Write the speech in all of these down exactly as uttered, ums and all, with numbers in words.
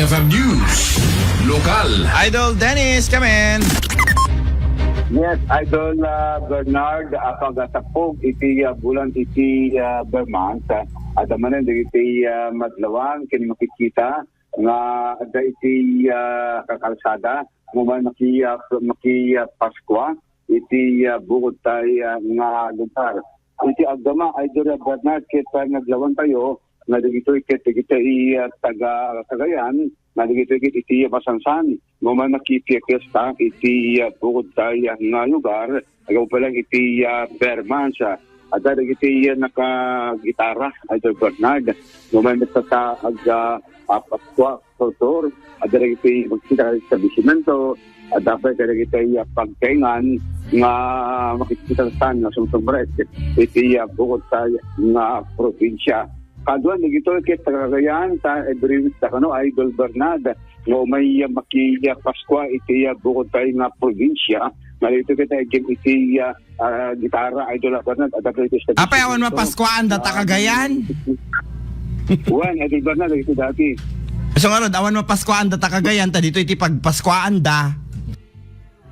F M News, lokal. Idol Dennis, come in. Yes, Idol, ah, Bernard, ah, pagatappog iti, ah, bulan iti, ah, Vermont, ah, adda manen dagiti, ah, madlawan ken makikita nga adda iti, ah, kakalsada, mo man maki-, ah, maki-, ah, Paskua iti, ah, bukod tay, ah, nga lugar. Iti agdama, Idol Bernard, ket, ah, naglawan tayo nga dagitoy ket dagitoy, ah, taga Cagayan, nga dagitoy ket iti masansan, no man makipiesta iti, ah, bukod tay, ah, nga lugar, agaw pa lang iti, ah, Vermont. Adda dagiti, ah, nakagitara, Idol Bernard, no man nagtataag, ah, ah, Paskua, Pastor, adda dagiti makita ka establishmento, adda pay kadagiti, ah, pagtaengan nga makikita saan nga sumsumrek iti, ah, bukod ta nga probinsya. Kaduan dagitoy ket taga Cagayan ta every week ta kano, Idol Bernard, nga umay, ah, maki, ah, Paskua iti, ah, bukod ta nga probinsya, nga dito kita iti, ah, ah, gitara, Idol Bernard, adda pay iti establishmento. Apay awan mapaskuaan data Cagayan? Wen, Idol Bernard, iti dati. So ngarud, awan mapaskuaan data Cagayan, ta dito iti pagpaskuaan da.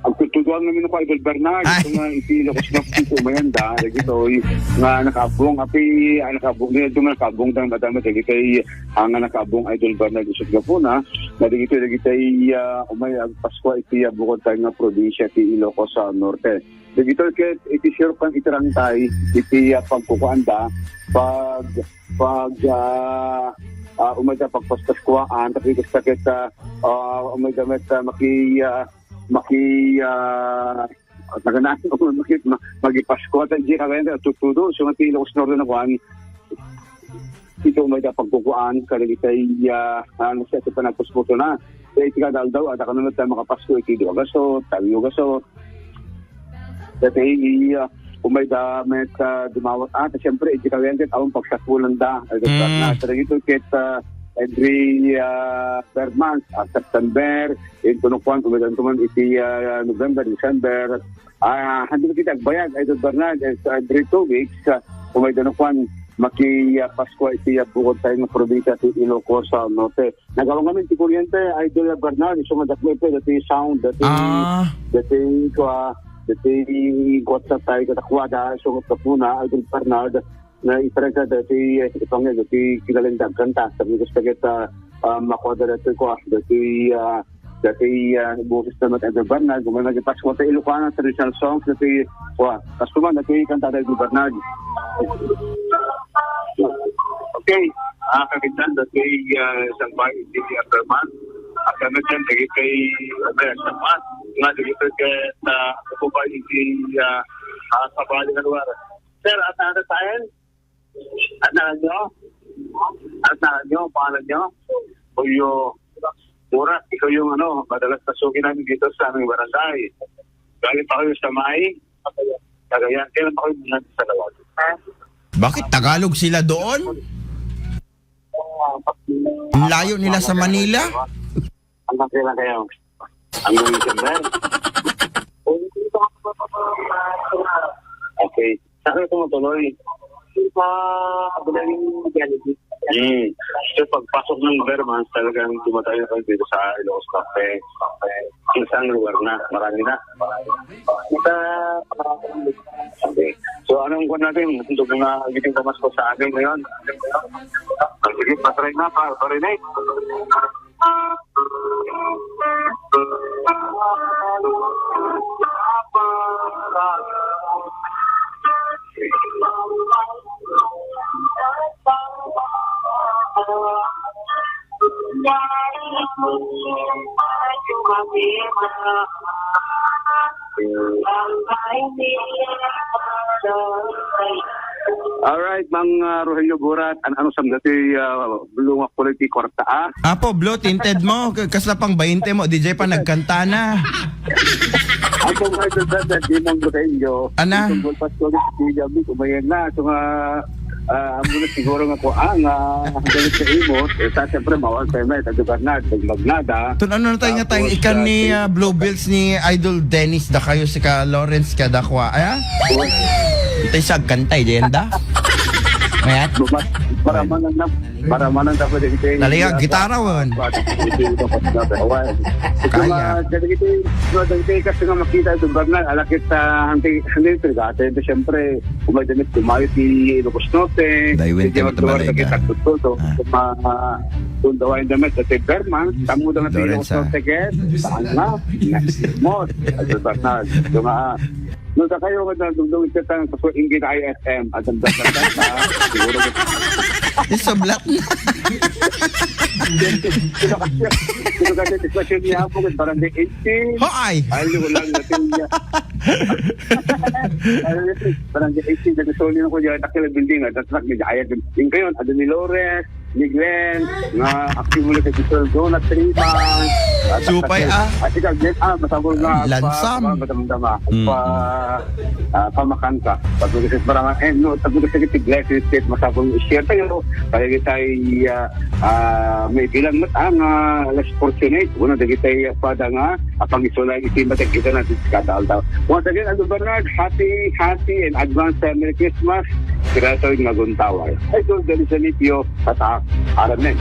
Agtuttuduan namin ako, Idol Bernard. Ay. Ito nga, iti Ilocos Norte, iti umayan da, dagitoy, nga nakaabong, api, ah, nakaabong, nga nakaabong, dang madama, dagitoy, ah, nga nakaabong, Idol Bernard, isut gapuna, na dagitoy, dagitoy, ah, umay, agpaskua, iti, ah, bukod tayo nga probinsya, iti Ilocos, ah, Norte. Dagitoy ket iti sirok kan iti rangtay, iti, ah, pagkukuanda, pag, pag, ah, ah, umayda pagpaspaskuaan, tapos ket, ah, ah, umayda met, ah, maki, ah, maki, ah, nagana-, maki, ma-, magipaskua, ta di ka kaya tutudo, so, mati, Ilocos Norte na kuan, ito may da pagkukuan, kadagitay, ah, ano siya, sa panagpuspuso na. Kaya iti kada aldaw, ada ka naman tayo makapasko, iti dua gaso, tayo gaso. Dati, ah, kung may da, may ka dumawat, ah, ta siyempre, iti kawyan, ket awang pagsakulan da, ay, mm, na, sa ito, ket, ah, every, ah, per month, ah, September, ito no kwan, kung may da naman, iti, ah, November, December, ah, hindi kita agbayag, Idol Bernard, eh, sa every two weeks, ah, kung may da no kwan, maki, ah, Pasko iti, ah, bukod tayo nga probinsya ti Ilocos, ah, Norte. Nagawang kami ti kuryente, Idol Bernard, isu nga dakkel ito, dati sound, dati, ah, dati, kua, dati, kua sa tayo katakwada, isu nga kapuna, Idol Bernard, na iparenta dati, eh, ipangyo, dati, kinalendang kanta, sabi ko sa kita, ah, makuha dati, kua, dati, ah, dati, ah, boses naman, Idol Bernard, kung may magipasko sa Ilocana, traditional songs, dati, kua, kastuman, dati, kanta, Idol Bernard. Okay. Ah, kapitan, dati, ah, isang bahay, hindi siya per month. At kami dyan, dagiti, ano yan, sa month. Nga, dagiti, kaya, sa, upo ba, hindi, ah, ah, sa bali nga lugar. Sir, at ano tayo? At ano nyo? At ano nyo? Pangalan nyo? Julio Murat, ikaw yung, ano, madalas pasukin namin dito sa aming barangay. Galing pa kayo sa may Cagayan. Kailan pa kayo nandun sa Cagayan? Bakit Tagalog sila doon? Ang layo nila sa Manila. Hanggang kailan kayo? Hanggang December? Okay. Saan kayo tumutuloy? Sa Bulaling Jollibee. Hmm. So, pagpasok ng Vermont, talagang tumatayo kayo dito sa Ilocos Norte. Isang lugar na, marami na. Sa, okay. So, anong kuwan natin? Gusto mo na ulitin pamasko sa atin ngayon? Ah, sige, patry na, pa, parinig. Alright, Mang, ah, Rogelio Burat, an-, ano sam dati, ah, blue nga kulay ti kwarta, ah? Apo, blue tinted mo, k-, kasla pang bainte mo, D J pa nagkanta na. Ang pong Idol Brad, di mong Rogelio, ana? Itong Golpas ko, di Javi, kumayan na. So nga, ah, amo na siguro nga ko, ah, nga, ang galit sa imo, eh, sa, siyempre, mawal tayo na, taga Bernard, taga Magnada. Tun-, ano na tayo nga tayo, tapos, ikan ah, ni, si ah, Blue Bills ni Idol Dennis da kayo, si ka Lawrence Kadakwa, ay, ah? Itay sa gantay, di yanda? Mayat? Bumat-, Para manan na, para manan dapat dagiti Naliag, gitara, wen. Iti, iti, iti, iti, Kaya. Dagiti, dagiti, kasi nga makita ito, Bernal, alakit sa hanti, hanti, brigada, ito, siyempre, kumay damit, kumayo ti Ilocos Norte, Daywen ti ti Magduwar, Magdumalaga. Dagiti Tagtutto, Ah. Kuma-, kung dawain damit, sa ti Berman, tamo daw na ti Lawrence, Ilocos Norte, ah. Ket, saan nga? Next month, ito, Bernal, ito nga, ah, No, sa kayo nga dagdugdong iti tan, sa Inggit I S M, at ang dagdag ka, siguro. Isublat na. Sino kasi, sino kasi, sitwasyon niya po, kay barangay eighteen. Hoy! Ay, yun lang, natin niya. Ay, barangay eighteen, nagsusunin ako dyan, takil ang building, at takil ang building, ayat yung, yung kayo, Ado ni Lores, ni Glenn, nga aktibo na sa Bicol, Zona three man. At Supay, ah. At ikaw, Glenn, ah, masabol nga, Lansam. Pa, pa, madamdama, Mm. pa, ah, pamakan ka. Pag-ulisit para nga, eh, no, pag-ulisit ka, blessed state, masabol nga share tayo. Kaya kita ay, ah, ah, may bilang mat-, ah, nga less fortunate. Una, dagiti, ah, pada nga, ah, pag-isulay, iti matagkita natin sa kada aldaw. Once again, Aldo Bernard, happy, happy and advance, ah, Merry Christmas. Kaya tayo nga guntaway. Ay, so, dali sa litio, tatak, aramen.